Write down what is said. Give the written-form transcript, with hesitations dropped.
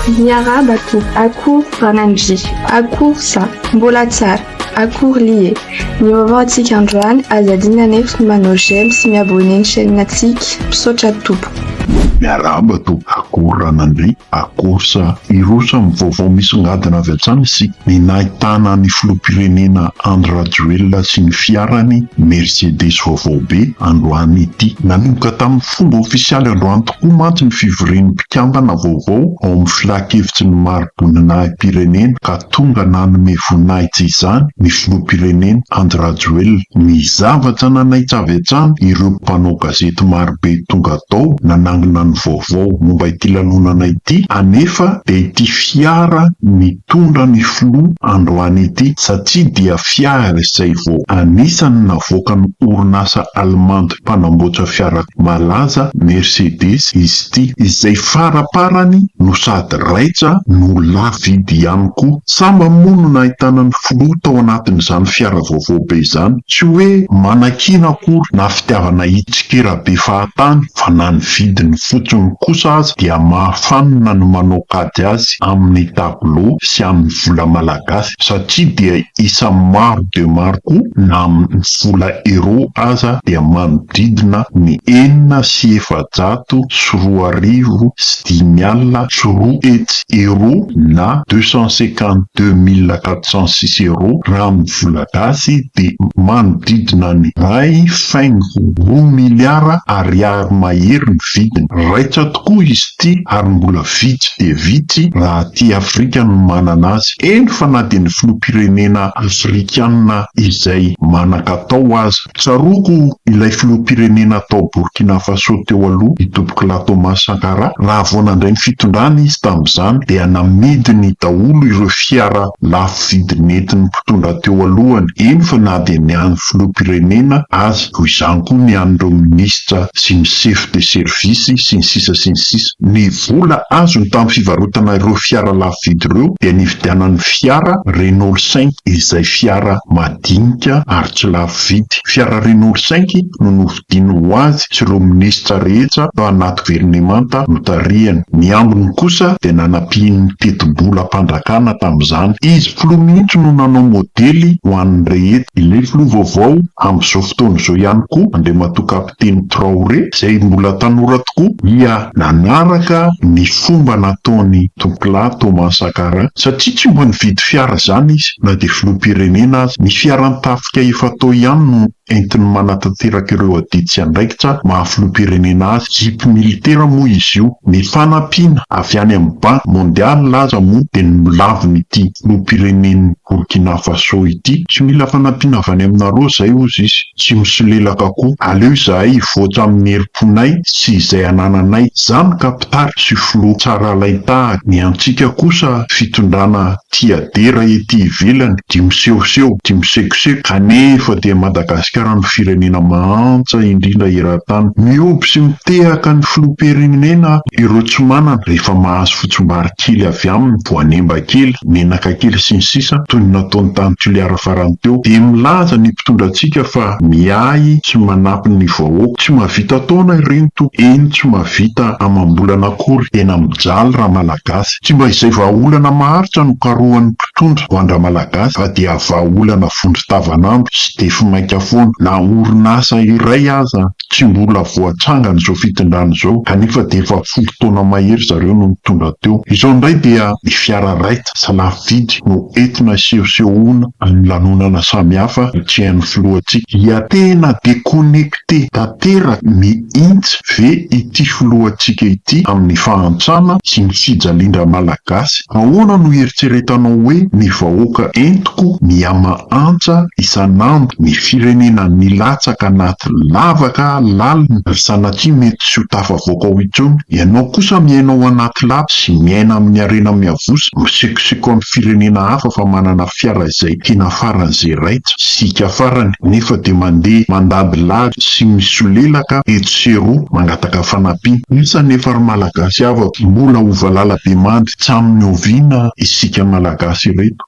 Miarahaba tompoko, akory Ranandria, akory za, mbola tsara, akory lie. Ny vaovao antsika androany, aza adino anefa ny manao j'aime sy mi-abonner ny chaîne antsika, misaotra tompoko. Miarahaba tompoko, akory Ranandria, akory sa. Hiroso amin'ny vaovao misongadina avy hatrany isika, ny nahitana ny filoham-pirenena Andry Rajoelina sy ny fiarany Mercedes vaovao be androany ity. Nanomboka tamin'ny fomba ofisialy androany tokoa mantsy ny fivorian'ny mpikambana vaovao ao amin'ny filankevitry ny mari-boninahi-pirenena ka tonga nanome voninahitra izany ny filoham-pirenena Andry Rajoelina. Ny zavatra nanaitra avy hatrany ireo mpanao gazety marobe tonga tao nanangona ny vaovao momba ity lanonana ity anefa dia ity fiara nitondra ny filoha androany ity satria dia fiara izay vao anisan'ny navoakan'ny orinasa allemande mpanamboatra fiara malaza Mercedes izy ity, izay faraparany no sady raitra no lafo vidy ihany koa. Sambany moa no nahitana ny filoha tao anatin'izany fiara vaovao be izany. Tsy hoe manakiana akory na fitiavana hitsikera be fahatany fa na ny vidiny fotsiny kosa aza dia mahafanina ny manao kajy azy amin'ny tableau sy amin'ny vola malagasy satria dia isan'ny maro dia maro koa na amin'ny vola euro aza dia manodidina ny 206 250 euros na 252 406 euros raha amin'ny vola gasy dia manodidina ny 1,2 miliara ariary mahery ny vidiny. Raitra tokoa izy ity ary mbola vitsy dia vitsy raha aty Afrika no manana azy, eny fa na dia ny filoham-pirenena afrikanina izay manan-katao aza. Tsaroako ilay filoham-pirenena tao Burkina Faso teo aloha, i Tompokolahy Thomas Sankara, raha vao nandray ny fitondrana izy tamin'izany dia namidiny daholo ireo fiara lafo vidy nentin'ny mpitondra teo alohany, eny fa na dia ny an'ny filoham-pirenena aza, toy izany koa ny an'ireo minisitra sy ny chef de service sy ny sisa sy ny sisa. Ny vola azony tamin'ny fivarotana ireo fiara lafo vidy ireo dia nividianany fiara Renault cinq izay fiara madinika ary tsy lafo vidy. Fiara Renault cinq no novidiany ho azy sy ireo minisitra rehetra tao anaty governemanta notarihany. Ny ambiny kosa dia nanampian'ny tetibolam-panjakana tamin'izany. Izy filoha mihitsy no nanao modely ho an'ny rehetra. Ilay filoha vaovao amin'izao fotoana izao ihany koa, Andriamatoa Kapiteny Traoré, izay mbola tanora tokoa, dia nanaraka ny fomba nataon'i Tompokolahy Thomas Sankara, satria tsy mba nividy fiara izany izy na dia filoham-pirenena aza. Ny fiaran'ny tafika efa tao ihany no entiny manatanteraka ireo adidy sy andraikitra maha filoham-pirenena azy. Jeep militera moa izy io. Ny fanampiana avy any amin'ny Banky mondiale aza moa dia nolavin'ity filoham-pirenen'i Burkina Faso ity. Tsy mila fanampiana avy any aminareo izay hozy izy. Tsy misolelaka koa. Aleo izahay hivoatra amin'ny herim-ponay sy izay anananay. Izany ka mpitarika sy filoha tsara alain-tahaka. Ny antsika kosa fitondrana tia dera ety ivelany, tia misehoseho, tia misekoseko, kanefa dia Madagasikara no firenena mahantra indrindra eran-tany. Mihoby sy mitehaka ny filoham-pirenena ireo tsy manana rehefa mahazo fotsimbary kely avy aminy, voanemba kely, menaka kely sy ny sisa toy ny nataony tany Toliara farany teo. Dia milaza ny mpitondra antsika fa miahy sy manampy ny vahoaka. Tsy mahavita taona ireny tompoko, eny tsy mahavita amam-bolana akory, tena mijaly Ramalagasy. Tsy mba izay vahaolana maharitra no karohan'ny mpitondra ho an-dRamalagasy fa dia vahaolana vondron-tavanandro sy defy maika foana. Na orinasa iray aza tsy mbola voatsangana izao fitondrana izao kanefa dia efa folo taona mahery zareo no nitondra teo. Izao indray dia ny fiara raitra sy lafo vidy no entina hisehosehoana amin'ny lanonana samihafa atrehan'ny filohantsika. Dia tena déconnecté tanteraka mihitsy ve ity filohantsika ity amin'ny fahantrana sy ny fijalian-dRamalagasy? Ahoana no hieritreretanao hoe ny vahoaka entiko mihamahantra isan'andro, ny firenena milatsaka anaty lavaka lalina ary sanatria mety tsy ho tafavoaka ao intsony, ianao kosa miaina ao anaty lapa sy miaina amin'ny harena miavosa, misekoseko amin'ny firenena hafa fa manana fiara izay tena faran'izay raitra sy hika farany, nefa dia mandeha mandadilady sy misolelaka etsy sy eroa mangataka fanampiana. Asa anefa ry Malagasy havako, mbola ho valalabemandry tsy amin'ny oviana isika Malagasy ireto?